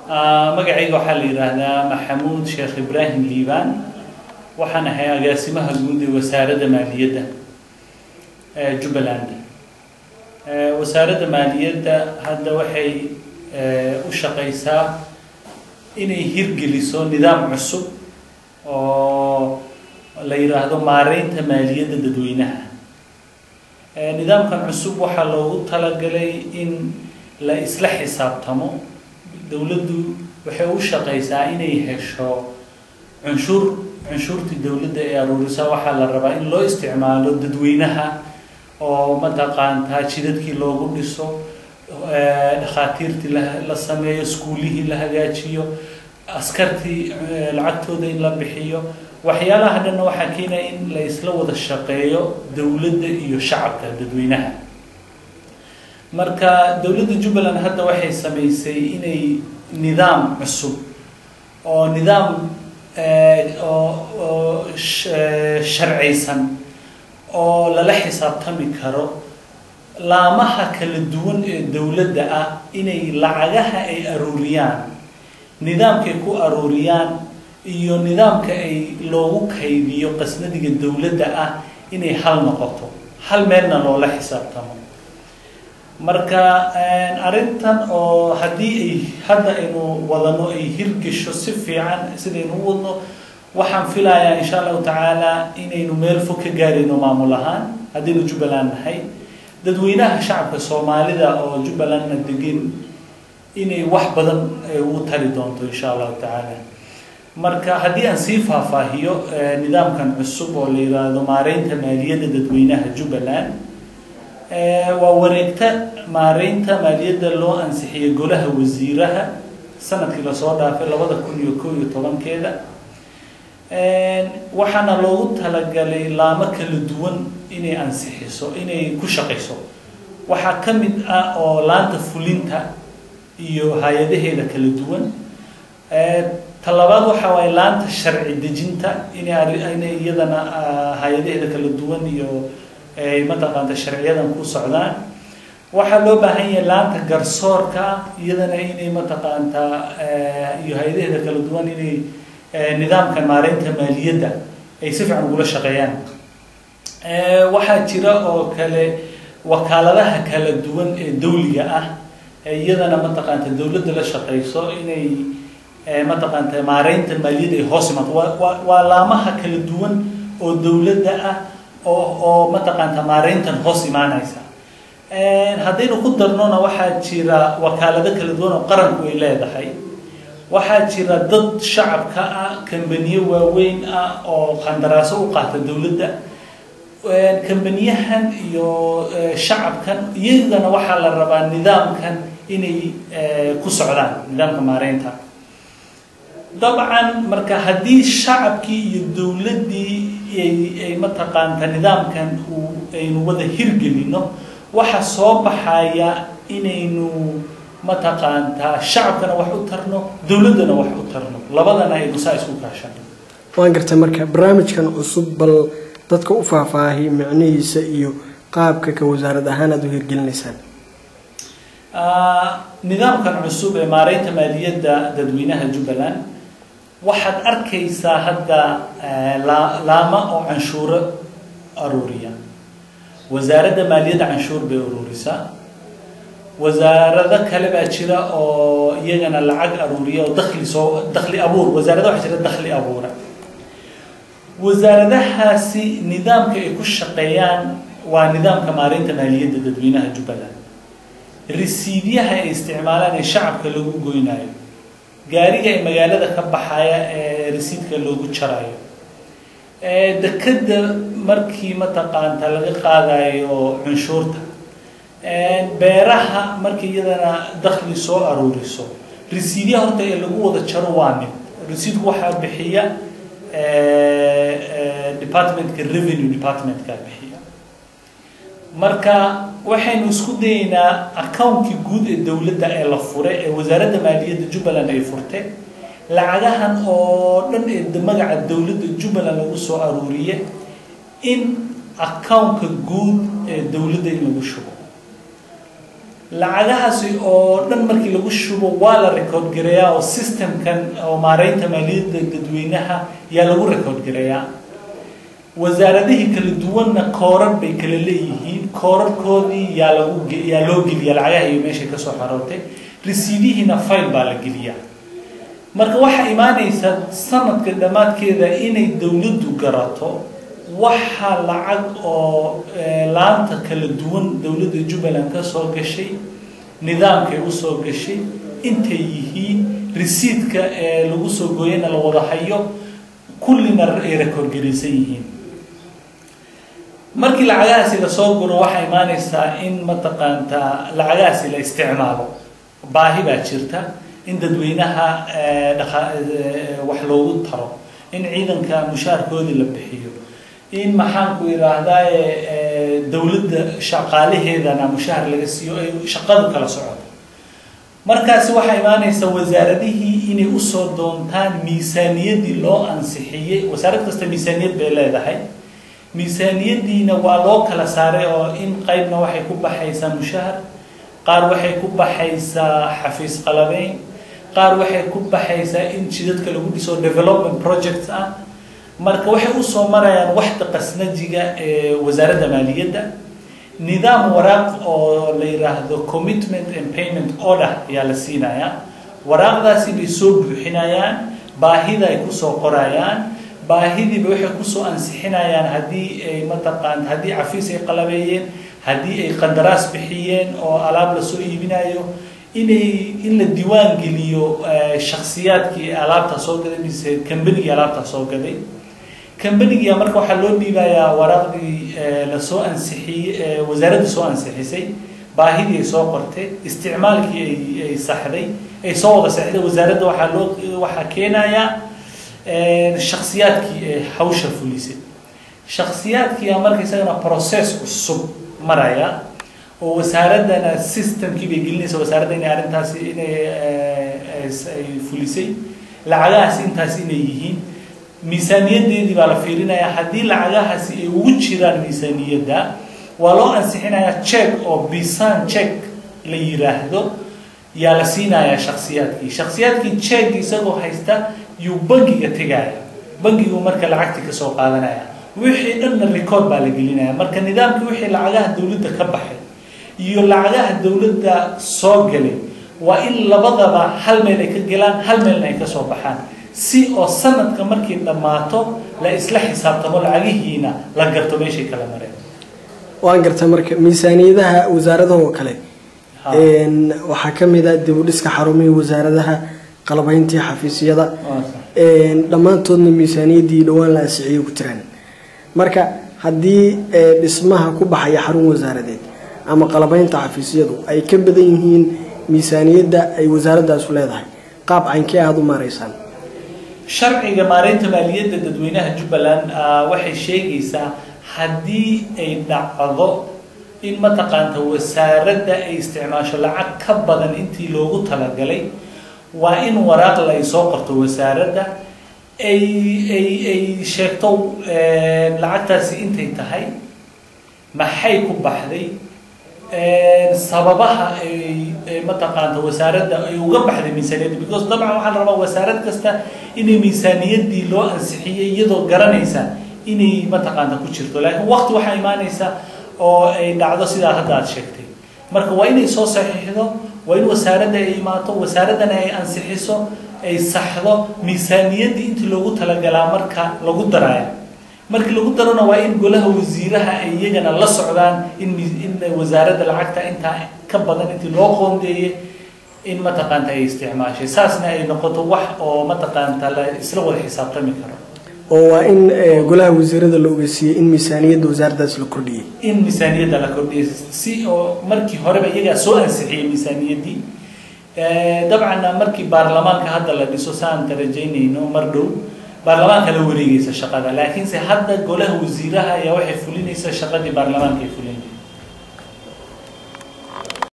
Magacayga waxaa la yidhaahdaa Maxamuud Sheekh Ibraahim Liibaan. Waxaan ahay agaasimaha guud ee Wasaaradda Maaliyadda ee Jubbaland. Wasaaradda Maaliyadda hadda waxay u shaqeysaa inay hirgeliso nidaam cusub oo la yidhaahdo maareynta maaliyadda dadweynaha. Nidaamkan cusub waxaa loogu talagalay in la isla xisaabtamo. Dowladdu waxay u shaqeysaa inay hesho cunshuur. Cunshuurtii dowladda ee aruurisa waxaa la rabaa in loo isticmaalo dadweynaha, oo mataqaantaa jidadkii loogu dhiso, dhakhaatiirtii la sameeyo, iskuulihii la hagaajiyo, askartii lacagtooda in la bixiyo. Waxyaalaha dhanna waxaa keenaya in la isla wada shaqeeyo dowladda iyo shacabka dadweynaha. Marka dowladda Jubbaland hadda waxay sameysay inay nidaam cusub oo nidaam oo sharciysan oo lala xisaabtami karo laamaha kala duwan ee dowladda ah inay lacagaha ay aruuriyaan, nidaamkay ku aruuriyaan iyo nidaamka ay loogu kaydiyo qasnadiga dowladda ah inay hal noqoto, hal meelna loola xisaabtamo. Marka arrintan oo haddii ay hadda aynu wadano ay hirgesho si fiican sidaynu u wadno, waxaan filayaa insha Allahu tacaala inaynu meel fog ka gaarayno maamul ahaan haddaynu Jubbaland nahay, dadweynaha shacabka Soomaalida oo Jubbalandna degan inay wax badan ugu tari doonto insha Allahu tacaala. Marka haddii aan sii faahfaahiyo nidaamkan cusub oo la yidhaahdo maareynta maaliyadda dadweynaha Jubbaland, waa wareegta maareynta maaliyadda loo ansixiyey golaha wasiiraha sanadkii lasoo dhaafay 2011-keeda. Waxaana loogu talagalay laamo kala duwan inay ansixiso, inay ku shaqayso. Waxaa ka mid ah oo laanta fulinta iyo hay-adaheeda kala duwan. Talabaad waxa waaye laanta sharci dejinta inay iyadana hay-adaheeda kala duwan iyo mataqaanta sharciyadan ku socdaan. Waxaa loo baahan yahay laanta garsoorka iyadana inay mataqaantaa iyo hay-adaheeda kala duwan inay nidaamkan maareynta maaliyadda ay si fiican ugula shaqeeyaan. Waxaa jira oo kale wakaaladaha kala duwan ee dawliga ah, iyadana mataqaanta dowladda la shaqeyso, inay mataqaanta maareynta maaliyadda ay hoos imaato. Waa laamaha kala duwan oo dowladda ah oo mataqaanta maareyntan hoos imaanaysa. Haddaynu ku darnona, waxaa jira wakaalado kala duwan oo qaranku ay leedahay. Waxaa jira dad shacabka ah, kambaniyo waaweyn ah oo qandaraaso u qaata dowladda. Kambaniyahan iyo shacabkan iyagana waxaa la rabaa nidaamkan inay ku socdaan, nidaamka maareynta dabcan. Marka haddii shacabkii iyo dowladdii ay mataqaanta nidaamkan uu aynu wada hirgelino, waxa soo baxaya inaynu mataqaantaa shacabkana wax u tarno, dowladdana wax u tarno, labadana aynu saa isku kaashano. Waan gartay. Marka barnaamijkan cusub bal dadka u faahfaahi micnihiisa iyo qaabka ka wasaarad ahaan aada u hirgelinaysaan. Nidaamkan cusub ee maareynta maaliyadda dadweynaha Jubbaland, waxaad arkaysaa hadda laama oo canshuuro aruuriya. Wasaaradda Maaliyadda canshuur bay aruurisaa. Wasaarado kale baa jira oo iyagana lacag aruuriya oo dakhli soo dakhli abuur. Wasaarada waxaa jira dakhli abuura. Wasaaradahaasi nidaamka ay ku shaqeeyaan waa nidaamka maareynta maaliyadda dadweynaha Jubbaland. Risiidyaha ay isticmaalaan ee shacabka lagu goynayo, gaariga ee magaalada ka baxaya ee risiidka loogu jarayo, dekeda markii mataqaanta laga qaadayo cunshuurta, beeraha markii iyadana dakhli soo aruuriso, risiidyaha horta ee lagu wada jaro waa mid. Risiidku waxaa bixiya departmentka revenue departmentka bixiya. Marka waxaynu isku dayeynaa accountkii guud ee dowladda ee la furay ee Wasaaradda Maaliyadda Jubbaland ay furtay, lacagahan oo dhan ee magaca dowladda Jubbaland lagu soo aruuriye, in accountka guud ee dowladda in lagu shubo. Lacagahaasi oo dhan markii lagu shubo waa la record gareeyaa oo systemkan oo maareynta maaliyadda dadweynaha yaa lagu record gareeyaa. Wasaaradihii kala duwanna koorar bay kala leeyihiin, koorarkoodii yaa lagu yaa loo geliyaa lacagaha iyo meeshay kasoo xaroortay, risiidihiina file baa la geliyaa. Marka waxaa imaanaysa sanadka dhammaadkeeda inay dowladdu garato waxa lacag oo laanta kala duwan dowladda Jubbaland ka soo gashay, nidaamkay usoo gashay, intay yihiin, risiidka ee lagu soo gooyana la wada hayo, kullina ay record garaysan yihiin. Markii lacagahaasi lasoo guro waxaa imaanaysaa in mataqaantaa lacagahaasi la isticmaalo. Baahi baa jirta in dadweynaha wax loogu taro, in ciidanka mushaarkoodii la bixiyo, in maxaanku yidhaahdaa dowladda shaqaalaheedana mushahar laga siiyo, ay shaqadu kala socoto. Markaasi waxaa imaanaysa wasaaradihii inay usoo doontaan miisaaniyaddii loo ansixiyey. Wasaarad kasta miisaaniyad bay leedahay, miisaaniyaddiina waa loo kala saaray oo in qaybna waxay ku baxaysaa mushahar, qaar waxay ku baxaysaa xafiis qalabeyn, qaar waxay ku baxaysaa in jidadka lagu dhiso development projects ah. Marka waxay usoo marayaan waxda qasnajiga ee wasaaradda maaliyadda. Nidaam waraaq oo la yiraahdo commitment and payment order ayaa la siinayaa. Waraaqdaasi bay soo buuxinayaan, baahida ay kusoo qorayaan, baahidiiba waxay kusoo ansixinayaan haddii ay mataqaan haddii xafiis ay qalabeeyeen, haddii ay qandaraas bixiyeen oo alaab lasoo iibinayo, inay in la diiwaan geliyo shaksiyaadkii alaabta soo gaday mise kambanigii alaabta soo gaday. Kambanigia marka waxaa loo dhiibayaa waraaqdii lasoo ansixiyey, wasaaradda soo ansixisay, baahidii ay soo qortay, isticmaalkii ay saxday, ay soo wada saxday wasaaradda. Waxaa loo waxaa keenayaa shaksiyaadkii ee hawsha fulisay. Shaksiyaadkii marka isagana process cusub maraya oo wasaaraddana systemkii bay gelinaysa wasaaradda inay arrintaasi inay ay fulisay, lacagahaasi intaas inay yihiin. Miisaaniyadeedii baa la fiirinayaa, haddii lacagahaasi ay ugu jiraan miisaaniyadda waa loo ansixinayaa. Check oo bisan check la yiraahdo yaa la siinayaa shaksiyaadkii. Shaksiyaadkii check isagoo haysta yuu bangiga tegaya, bangigu marka lacagtii kasoo qaadanaya, wixii dhanna record baa la gelinaya. Marka nidaamkii wixii lacagaha dowladda ka baxay iyo lacagaha dowladda soo galay waa in labadaba hal meel ay ka galaan, hal meelna ay kasoo baxaan, si oo sanadka markii dhammaato la isla xisaabtamo, lacagihiina la garto meeshay kala mareen. Waan gartay. Marka miisaaniyadaha wasaaradaha oo kale waxaa ka mid ah dib u dhiska xarumihii wasaaradaha, qalabayntii xafiisyada, dhammaantoodna miisaaniyaddii dhowaan la ansixiyey ku jiraan. Marka haddii dhismaha ku baxaya xarun wasaaradeed ama qalabaynta xafiisyadu ay ka badan yihiin miisaaniyadda ay wasaaradaasu leedahay, qaab caynkee aada u maareysaan? Sharciga maareynta maaliyadda dadweynaha Jubbaland waxay sheegaysaa haddii ay dhacdo in mataqaanta wasaaradda ay isticmaasho lacag ka badan intii loogu talagalay, waa in waraaqla ay soo qorto wasaaradda, ay sheegto lacagtaasi intay tahay, maxay ku baxday, sababaha ay mataqaanta wasaaradda ay uga baxday miisaaniyadda, because dabcan waxaa la rabaa wasaarad kasta inay miisaaniyaddii loo ansixiyey iyadoo garanaysa inay mataqaanta ku jirto. Laakiin waqti waxaa imaanaysa oo ay dhacdo sidaa hadda aad sheegtay. Marka waa inay soo saxiixdo, waa in wasaaradda ay imaato, wasaaraddana ay ansixiso, ay saxdo miisaaniyaddii intii loogu talagalaa. Marka lagu daraya, markii lagu darona, waa in golaha wasiiraha ay iyagana la socdaan in wasaaradda lacagta intaa ka badan intii loo qoondeeyey in mataqaanta ay isticmaashay, saasna ay noqoto wax oo mataqaanta la isla wada xisaabtami karo. Oo waa in golaha wasiirada la ogeysiiyey in miisaaniyadda wasaaraddaas la kordhiyey. In miisaaniyadda la kordhiyey, si oo markii horeba iyagaa soo ansixiyey miisaaniyaddii. Dabcanna markii baarlamaanka hadda la dhiso, saan rajaynayno mar dhow baarlamaanka la wareegaysa shaqada, laakiinse hadda golaha wasiiraha ayaa waxay fulinaysaa shaqadii baarlamaanka ay fulinaysa.